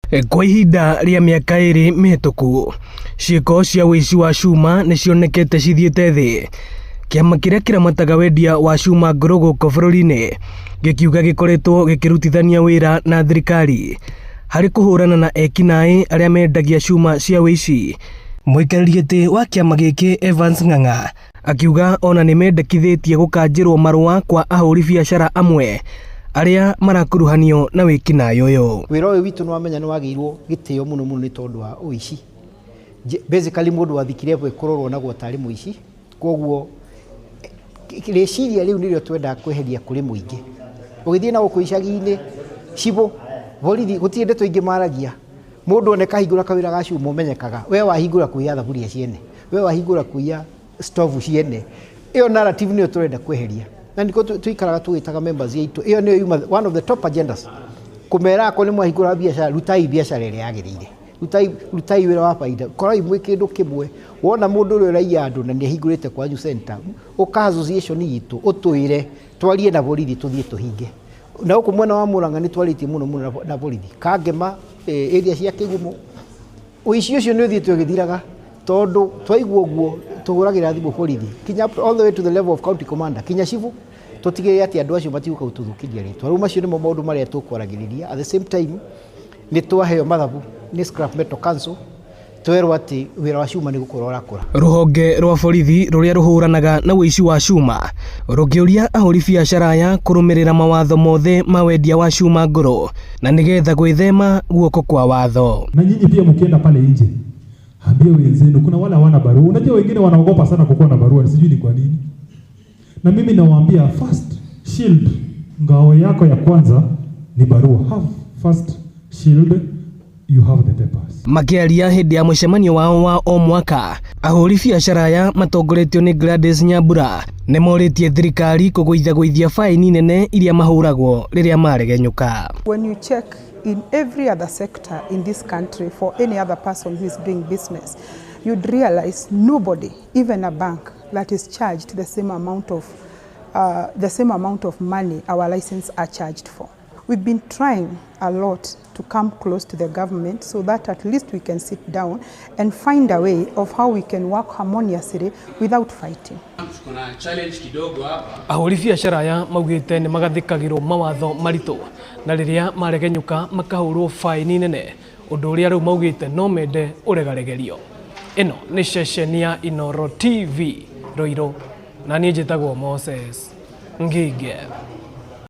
Kwa ihinda rĩa mĩaka 2 mĩhĩtũku, ciĩko cia ũici wa cuma nĩ cionekete cithiĩte thĩ. Kĩama kĩrĩa kĩramataga wendia wa cuma ngũrũ gũkũ bũrũri-inĩ gĩkiuga gĩkoretwo gĩkĩrutithania wĩra na thirikari harĩ kũhũrana na ekinaĩ arĩa mendagia cuma cia ũici. Mũikarĩri gĩtĩ wa kĩama gĩkĩ Evans Ng'ang'a akiuga ona nĩ mendekithĩtie gũkanjĩrwo marũa kwa ahũri biacara amwe arĩa marakuruhanio na wĩkinaĩ ũyũ. Wĩra ũyũ witũ nĩ wamenya nĩ wagĩirwo gĩtĩo mũno mũno nĩ tondũ wa ũici. Basically mũndũ wathikire kũrorwo naguo tarĩ mũici, koguo rĩciria rĩu nĩrĩo twendaga kweheria kũrĩ mũingĩ. Ũgĩthiĩ na gũkũ icagi-inĩ, cibũ, borithi, gũtirĩ ndeto ingĩ maragia. Mũndũ oneka ahingũra kawĩra ga cuma ũmenyekaga, we wahingũra kũiya thaburia ciene, we wahingũra kũiya stovu ciene. Ĩyo narrative nĩyo tũrenda kweheria. Na nĩkĩo tũikaraga tũgĩtaga members aitũ. Ĩyo nĩyo yuma one of the top agendas. Kũmera akorwo nĩ mwahingũra biacara, rutai biacara ĩrĩa yagĩrĩire. Rutai wĩra wa baida. Korai mwĩ kĩndũ kĩmwe. Wona mũndũ ũrĩa ũraiya andũ na nĩ ahingũrĩte kwanyu center, ũka association itũ, ũtwĩre, twarie na borithi tũthiĩ tũhinge. Na gũkũ mwena wa Murang'a nĩ twarĩtie mũno mũno na borithi. Kangema, area cia Kĩgumo. Ũici ũcio nĩ ũthiĩte ũgĩthiraga tondũ twaigua ũguo tũhũragĩra thimũ borithi kinya all the way to the level of county commander kinya cibu tũtigĩrĩre atĩ andũ acio matigũka gũtũthũkĩria rĩtwa. Rĩu macio nĩmo maũndũ marĩa tũkwaragĩrĩria. At the same time nĩ twaheo mathabu nĩ Scrap Metal Council twerwo atĩ wĩra wa cuma nĩ gũkũra ũrakũra. Rũhonge rwa borithi rũrĩa rũhũranaga na ũici wa cuma rũkĩũria ahũri biacara aya kũrũmĩrĩra mawatho mothe ma wendia wa cuma ngũrũ na nĩgetha gwĩthema guoko kwa watho. Na nyinyi pia mkienda pale nje ambia wenzenu, kuna wale hawana barua. Unajua wengine wanaogopa sana kukuwa na barua, sijui ni kwa nini. Na mimi nawaambia first shield, ngao yako ya kwanza ni barua. Have first shield, you have the papers. Makĩaria hĩndĩ ya mũcemanio wao wa o mwaka, ahũri biacara aya matongoretio nĩ Gladys Nyambura nĩ morĩtie thirikari kũgũithagũithia baini nene iria mahũragwo rĩrĩa maregenyũka. When you check in every other sector in this country for any other person who is doing business, you'd realize nobody, even a bank, that is charged the same amount of money our license are charged for. We've been trying a lot to come close to the government so that at least we can sit down and find a way of how we can work harmoniously without fighting. Kuna challenge kidogo hapa. Ahũri biacara aya maugĩte nĩ magathĩkagĩrwo mawatho maritũ na rĩrĩa maregenyũka makahũrwo baini nene, ũndũ ũrĩa rĩu maugĩte no mende ũregaregerio. Ĩno nĩ ceceni ya Inooro TV Ruiru, na niĩ njĩtagwo Moses Ngige.